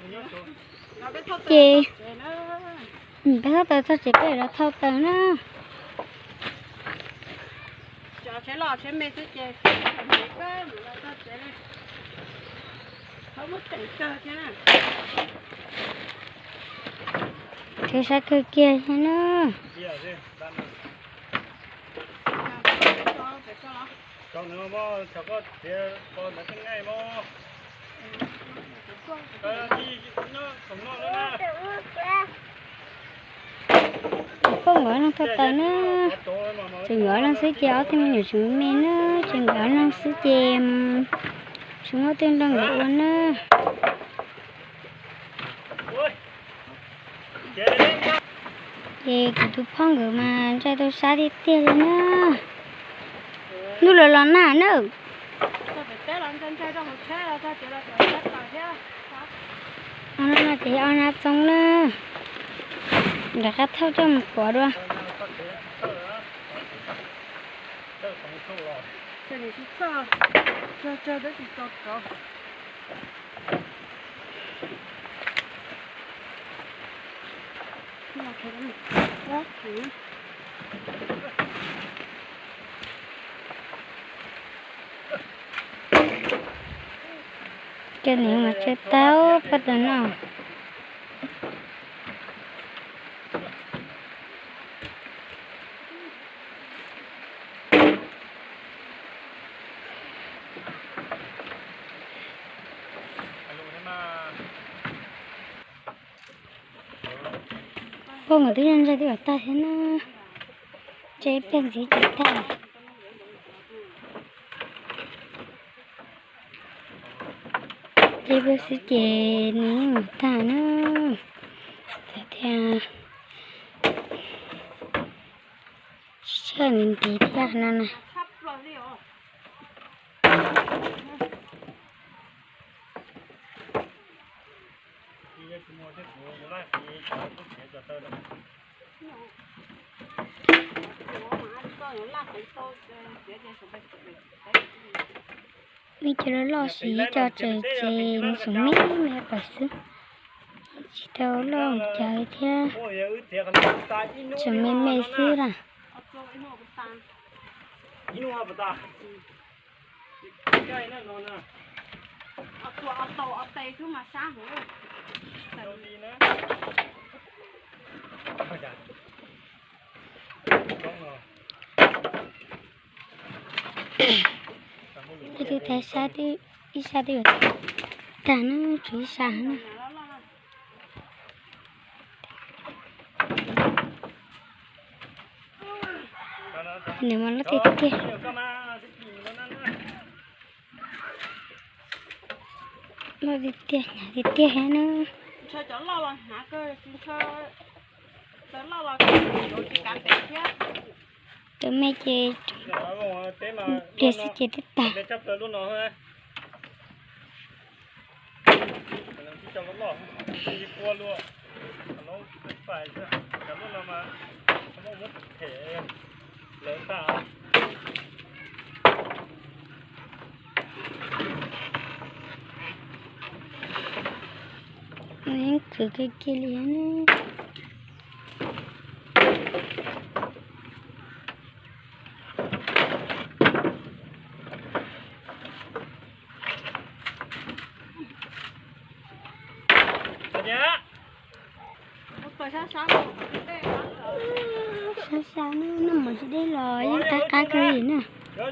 Ces peb thauj taws txog tsev peb los thauj taws na. Txiv sab kawg kiag thiab na. Poj nkawd ob leeg thauj taws na. Tseem nkawd ob leeg xwb ces ob tug me nyuam tseem me na, tseem nkawd ob leeg xwb ces tsis muaj twg nrog nkawd ua na. Ces kuv tus phauj nkawd mas ntshai tau sab tiag tiag li na. Ntuj los los nag na. Ob nab no ces ob nab txoob na. Rov qab thauj coj mus kuav dua. Cov niam mas tsawg tag pab tas no. Poj nkawd twb ntshai twb ua tag thiab na. Ces peb ntxiv ces tag. Ces peb xwb ces nws yeej mus tag na. Txawm tias sab nws ntiv thiab no na. Ib co loj loj siv ib co tseem ces nws tseem me me pam xwb. Tsis tau loj cawv thiab, tseem me me xwb na. Ib tug tais sab, ib sab twb yuav tag na, tshuav ib sab na. Nws mas loj tiag tiag. Loj tiag tiag, hnyav tiag tiag thiab na. Tus me ces pliag xwb ces twb tag. Yeej khwv kiag kiag li. Sab sab na, noj mov sib deb los yeej qab qab kawg li na. Yog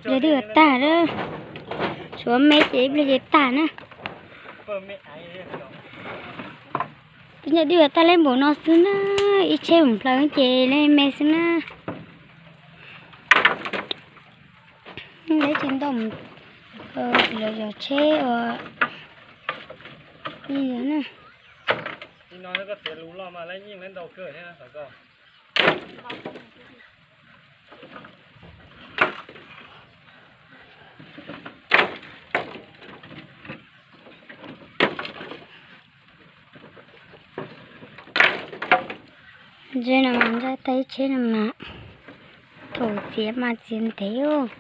twb yuav tag lawm, tshuav me ces ib pliag ces tag na. Twb nyob twb yuav tag leb npaum no xwb na, ib tsheb nplaws ces leb me xwb na. Leb tsis ntau, lawv zov tsheb ua li na. Ntses no mas ntshai tag, ib tsheb no mas thaum txiav mas txiav ntev os.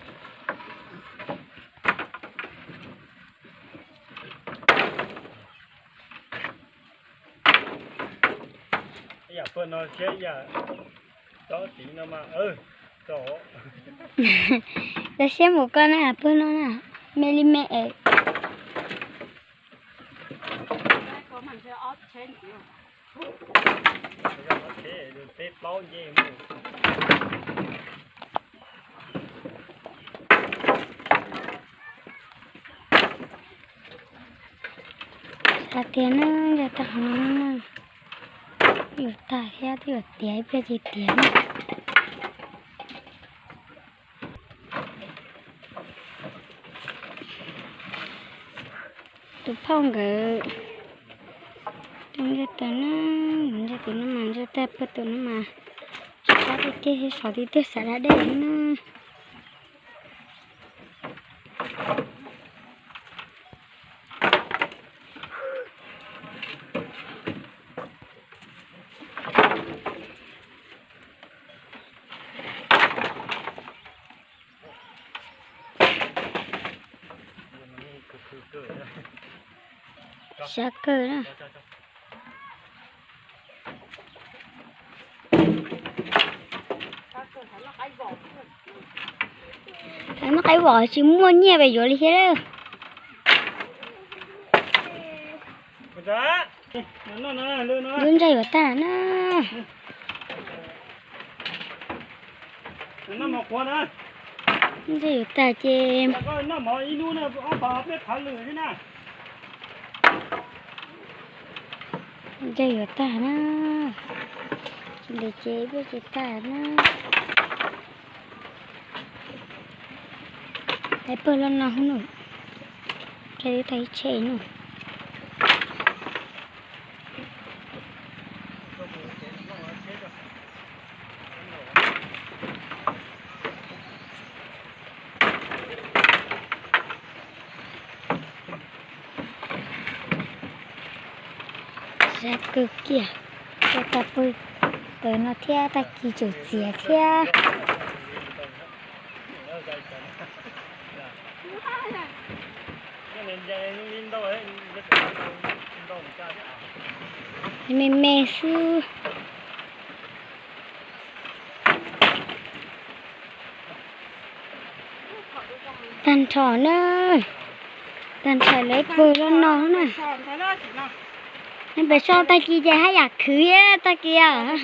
Lawv siab mus koj na, pawg no na, me li me es. Tag tiag na, yog tag qhov no na, yuav tag thiab twb yuav tiav ib pliag ces tiav na. Tus phauj nkawd tus ntsia tus no, ntsia tus no mas ntsia tag pawg tus no mas tsis sab tiag tiag, sov tiag tiag xav da dej na. Sab kawg na. Noj qaib vos tsis muaj nyiaj pes yuav li thiab lawm. Lub ntsej yuav tag na. Ntsej yuav tag ces ntsej yuav tag na. Ntes ces peb ces tag na. Tais pawg loj no no, tsis tau ib tsheb no. Sab kawg kiag, tau tag pawg taws no thiab tag kis tseem txias thiab. Me me xwb. Tag nrho na, tag nrho lawv pawg loj no na. Nej pem so tag kis ces haj yam khwv tag kis os.